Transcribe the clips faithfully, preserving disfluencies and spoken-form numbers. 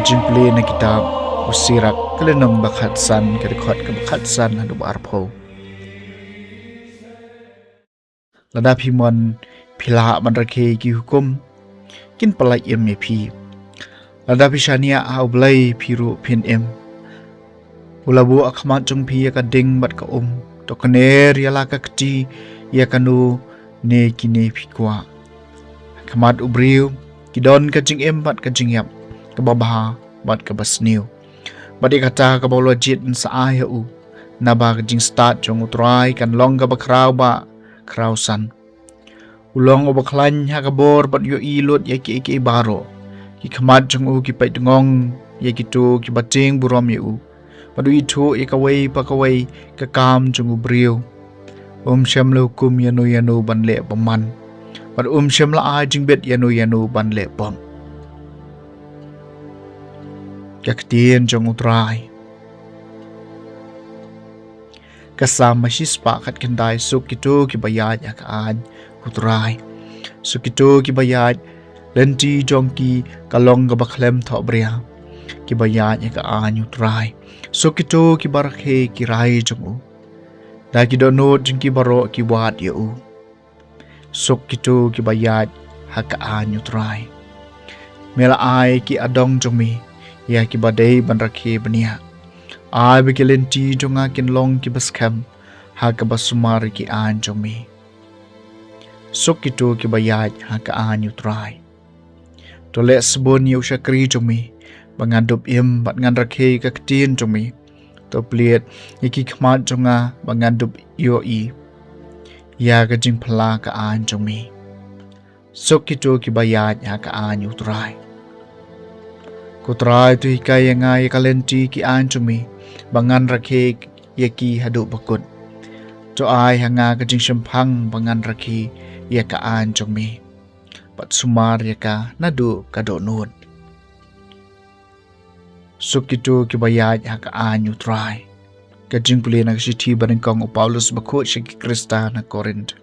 Jingpule na kitab u Sirak, ka lynnong ba khatsan, ka dkhot kaba khatsan haduh ba arphew. Lada phi mon phi lah ban rakhe ki hukum, kin pyllait im ïa phi. Lada phi shaniah ha U Blei, phi ruh phin im. U la buh ha khmat jong phi ïa ka ding bad ka um. To kner ïa la ka kti ïa kano ne kine phi kwah. Ha khmat u briew ki don ka jingim bad ka jingïap, kaba bha bad kaba sniew. Bad ïa kata kaba u la jied yn sa ai ha u. Naba ka jingstad jong U Trai kan long kaba khraw ba khraw san. U long uba khlaiñ ha ka bor bad u ïohi lut ïa kiei kiei baroh. Ki khmat jong u ki peit tngong ïa kito kiba tieng burom ïa u. Bad u ithuh ïa kawei pa kawei ka kam jong u briew. Um shym la hukum ïano ïano ban leh bymman. Bad um shym la ai jingbit ïano ïano ban leh pop. Ka ktien jong U Trai. Ka Salm ba shispah khatkhyndai. Suk kito kiba ïaid ha ka aiñ U Trai. Suk kito kiba ïaid, lynti jong ki ka long kaba khlem thohbria, kiba ïaid ha ka aiñ U Trai. Suk kito kiba rakhe ki rai jong u. Da ki dohnud jong ki baroh ki wad ïa u. Suk kito kiba ïaid ha ka aiñ U Trai. Me la ai ki adong jong me ïa kiba dei ban rakhe bniah. Ai ba ki lynti jong nga kin long kiba skhem ha kaba sumar ïa ki aiñ jong me. Suk kito kiba ïaid ha ka aiñ U Trai. To leh sbun ïa u shakri jong me ba ngan dup im bad ngan rakhe ka ktien jong me. To plied ïa ki khmat jong nga ba ngan dup ïohi ïa ka jingphylla ka aiñ jong me. Suk kito kiba ïaid ha ka aiñ U Trai. Ko Trai, to hikai ïa nga ïa ka lynti ki aiñ jong me ba ngan rakhe ïa ki haduh ba kut. To ai ha nga ka jingshemphang ba ngan rakhe ïa ka aiñ jong me. Bad sumar ïa ka naduh ka dohnud. Suk kito kiba ïaid ha ka aiñ U Trai. Ka jingpule na ka shithi ba nyngkong u Paulus bakhuid sha ki Khristan ha Korinth.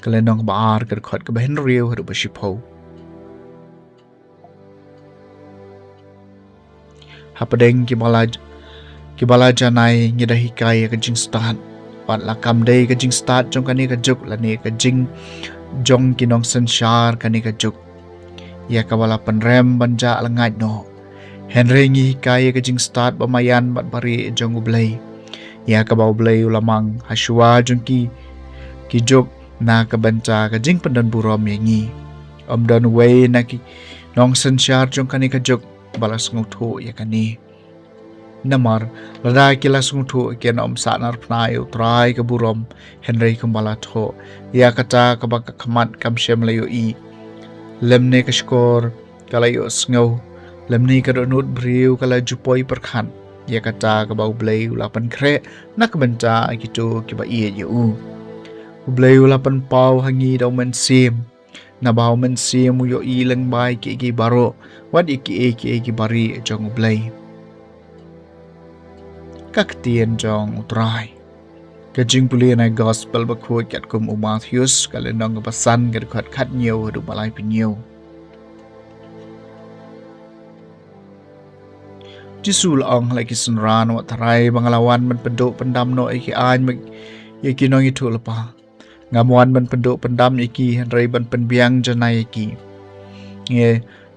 Ka lynnong ba ar, ka dkhot kaba hynriew haduh ba shiphew. Hapdeng kiba la, kiba la janai ngi da hikai ïa ka jingstad. Wat la kam dei ka jingstad jong kane ka juk lane ka jing jong ki nongsynshar kane ka juk. Ïa kaba la pynrem ban jah la ngait noh. Hynrei ngi hikai ïa ka jingstad ba maïan bad barieh jong U Blei. Ïa kaba U Blei u la mang ha shuwa jong ki, ki juk na ka bynta ka jingpyndonburom ïa ngi. Ym don uwei na ki nongsynshar jong kane ka juk ba la sngewthuh ïa kane. Namar lada ki la sngewthuh, kin ym sahnarphna ïa U Trai ka burom, hynrei kumba la thoh, ïa kata kaba ka khmat kam shym la ïohi, lymne ka shkor ka la ïohsngew, lymne ka dohnud briew ka la ju poi pyrkhat, ïa kata kaba U Blei u la pynkhreh na ka bynta kito kiba ïeit ïa u. U Blei u la pynpaw ha ngi da U Mynsiem. Naba U Mynsiem u ïohi lyngba ïa kiei kiei baroh, wat ïa kiei kiei ki barieh jong U Blei. Ka ktien jong U Trai. Ka jingpule na Gospel bakhuid katkum u Mathaios, ka lynnong kaba san, ka dkhot khathynñiew haduh ba laiphew hynñiew. Jisu u la ong ha la ki synran: Wat tharai ba nga la wan ban pynduh pyndam noh ïa ki aiñ bad ïa ki nongïathuhlypa. Ngam wan ban pynduh pyndam ïa ki, hynrei ban pynbiang janai ïa ki. Ngi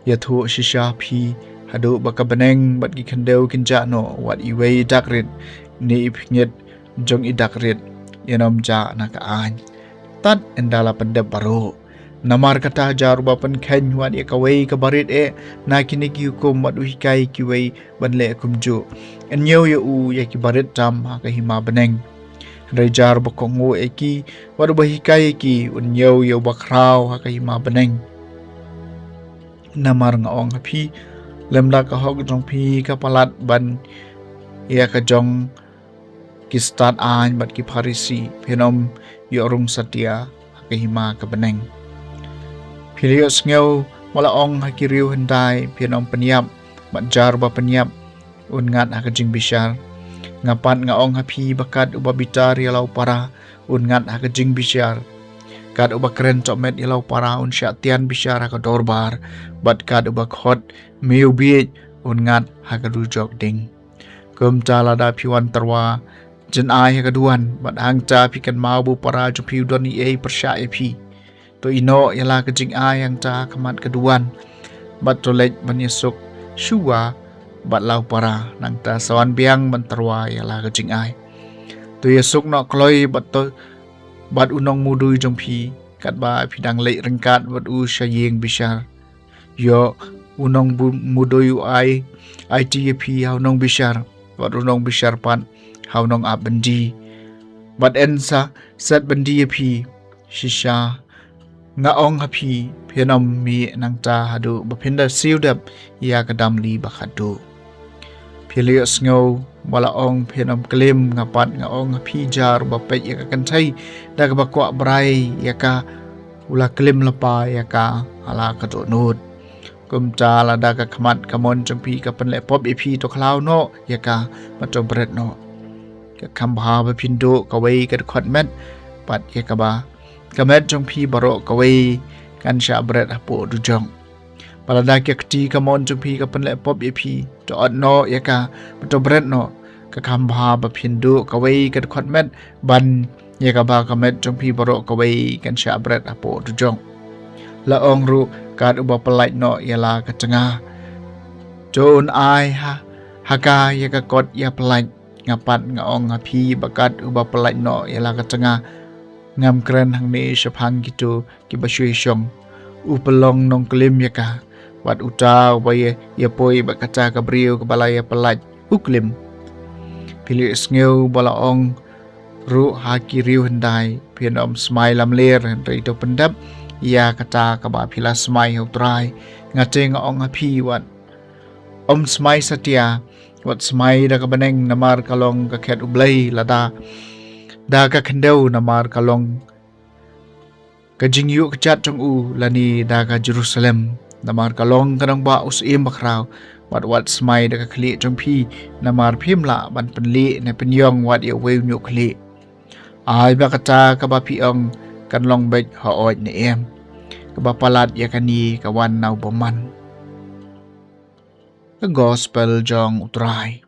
ïathuh shisha ha phi, haduh ba ka bneng bad ki khyndew kin jah noh, wat iwei i dak rit ne i pyngngit jong i dak rit in ym jah na ka aiñ, tad ynda la pyndep baroh. Namar kata, jar uba pynkheiñ wat ïa kawei kaba rit eh na kine ki hukum, wat u hikai ïa kiwei ban leh kumjuh, un ñiew ïa u ïa kiba rit tam ha ka hima bneng. Hynrei jar uba kohnguh ïa ki, wat uba hikai ïa ki, un ñiew ïa uba khraw ha ka hima bneng. Namar nga ong ha phi, lymda ka hok jong phi ka palat ban ïa ka jong ki stad aiñ bad ki Pharisi, phin ym ïoh rung satia ha ka hima ka bneng. Phi la ïohsngew ba la ong ha ki riew hyndai: Phin ym pynïap, bad jar uba pynïap un ngat ha ka jingbishar. Nga pat nga ong ha phi ba kat uba bitar ïa la u para un ngat ha ka jingbishar. Kat uba kren tohmet ïa la u para un shah tian bishar ha ka dorbar. Bad kat uba khot mei u bieit un ngat ha ka dujok ding. Kumta lada phi wan tyrwa jngai ha ka duwan, bad hangta phi kynmaw ba u para jong phi u don ei ei pyrshah ïa phi, to ïehnoh ïa la ka jingai hangta ha khmat ka duwan, bad to leit ban ïasuk shuwa bad la u para, nangta sa wan biang ban tyrwa ïa la ka jingai. To ïasuk noh kloi bad to, bad u nongmudui jong phi, katba phi dang leit ryngkat bad u sha ïing bishar. Ïoh u nong bu-, mudui u ai, aiti ïa phi ha u nongbishar, bad u nongbishar pat ha u nongap byndi. Bad yn sa set byndi ïa phi, shisha nga ong ha phi, phin ym mih nangta haduh ba phin da siew dep ïa ka damli ba khatduh. Phi la ïohsngew ba la ong, phin ym klim, nga pat nga ong ha phi, jar uba peit ïa ka kynthei da kaba kwah brai ïa ka, u la klim lypa ïa ka ha la ka dohnud. Kumta lada ka khmat ka mon jong phi ka pynleh pop ïa phi, to khlaw noh ïa ka, bad to bret noh. Ka kham bha ba phin duh kawei ka dkhot met bad ïa kaba ka met jong phi baroh kawei kan shah bret hapoh dujok. Bad lada ka kti ka mon jong phi ka pynleh pop ïa phi, to ot noh ïa ka, bad to bret noh. Ka kham bha ba phin duh kawei ka dkhot met ban ïa kaba ka met jong phi baroh kawei kan shah bret hapoh dujok. La ong ruh, kat uba pyllait noh ïa la ka tnga, to un ai ha, ha ka ïa ka kot ïapyllait. Nga pat nga ong ha phi ba kat uba pyllait noh ïa la ka tnga, ngam kren hangne shaphang kito kiba shu ïashong. U pynlong nongklim ïa ka, bad uta uba ïa, ïapoi bad kata ka briew kaba la ïapyllait, u klim. Phi la ïohsngew ba la ong ruh ha ki riew hyndai, phin ym smai lamler, hynrei to pyndep ïa kata kaba phi la smai ha U Trai. Nga te nga ong ha phi, wat ym smai satia, wat smai da ka bneng namar ka long ka khet U Blei, lada da ka khyndew namar ka long ka jingïuhkjat jong u, lane da ka Jerusalem namar ka long ka nongbah u Syiem Bakhraw. Bad wat smai da ka khlieh jong phi, namar phim lah ban pynlieh ne pynïong wat ïa uwei u ñiuh khlieh. Ai ba kata kaba phi ong kan long beit hooid ne em. Kaba palat ïa kane ka wan na u bymman. Ka Gospel jong U Trai.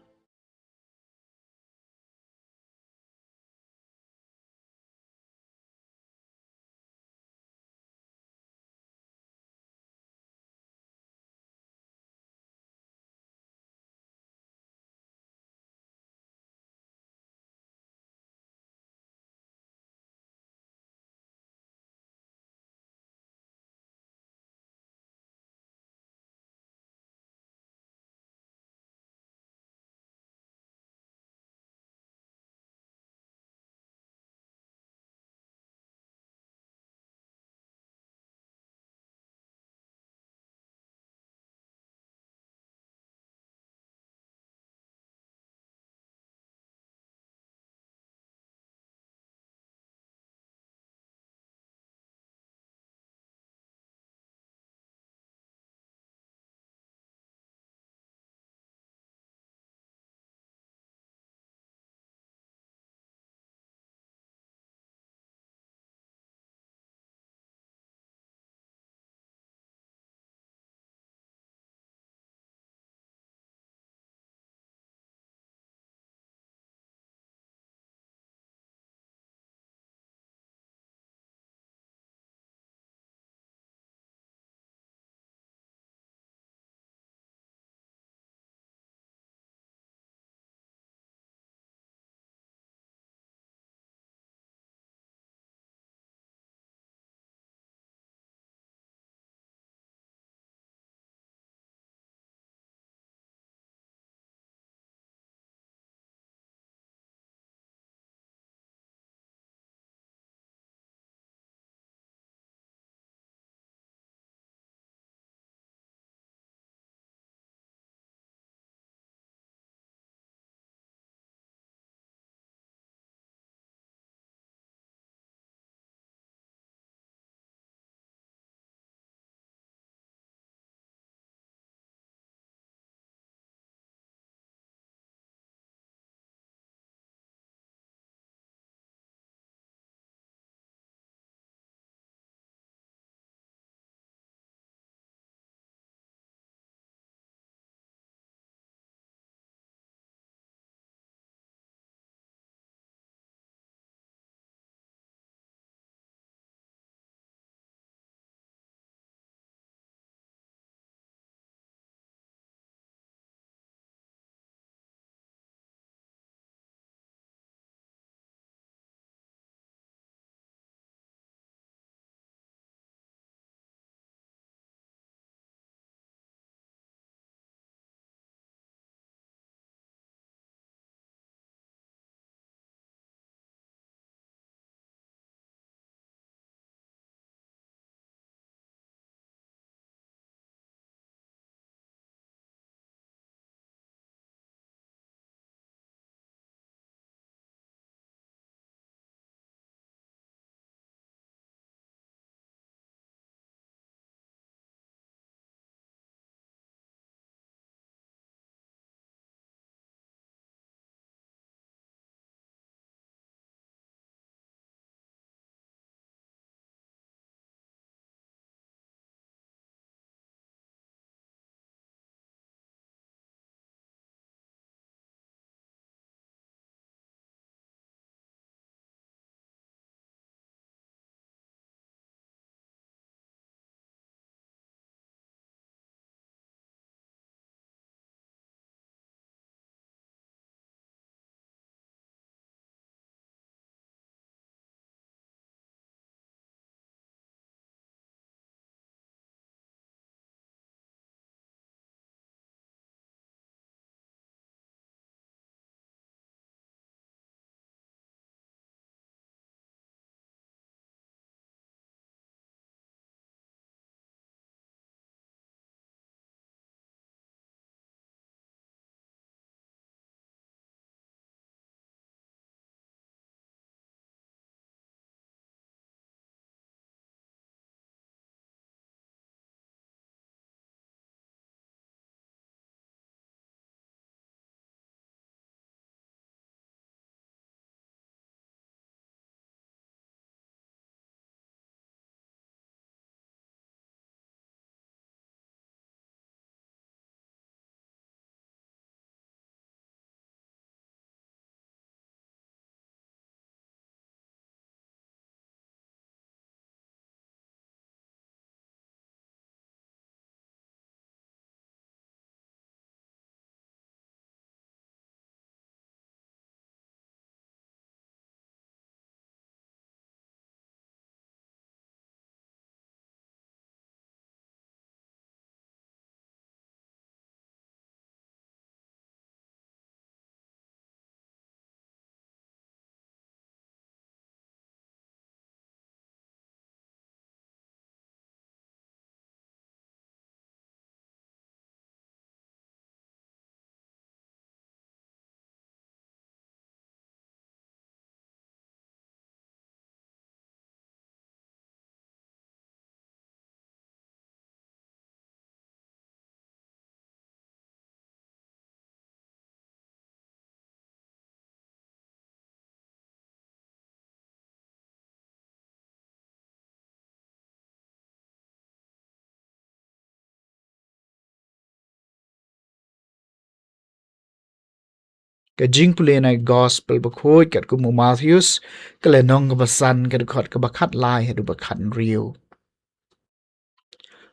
Ka jingpule na ka Gospel bakhuid katkum u Mathaios, ka lynnong kaba san, ka dkhot kaba khatlai haduh ba khathynriew.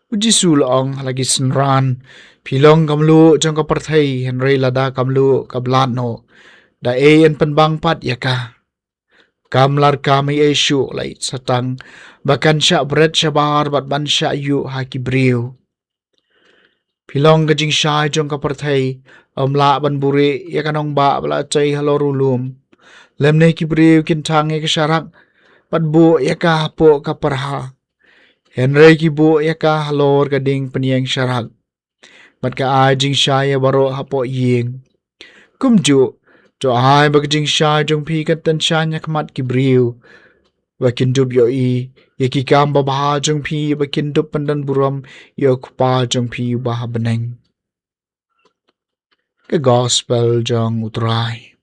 U Jisu u la ong ha la ki synran, phi long ka mluh jong ka pyrthei, hynrei lada ka mluh ka blad noh, da ei yn pynbang pat ïa ka? Kam lah kam ei ei shuh, la ïeit satang ba kan shah bret shabar bad ban shah ïuh ha ki briew. Phi long ka jingshai jong ka pyrthei. Ym lah ban buhrieh ïa ka nongbah ba la tei halor u lum, lymne ki briew kin thang ïa ka sharak bad buh ïa ka hapoh ka pyrha, hynrei ki buh ïa ka halor ka dieng pynïeng sharak, bad ka ai jingshai ïa baroh hapoh ïing. Kumjuh, to ai ba ka jingshai jong phi kan tyngshaiñ ha khmat ki briew, ba kin dup ïohi ïa ki kam babha jong phi, ba kin dup pyndonburom ïa u Kpa jong phi uba ha bneng. Ka Gospel jong u Trai.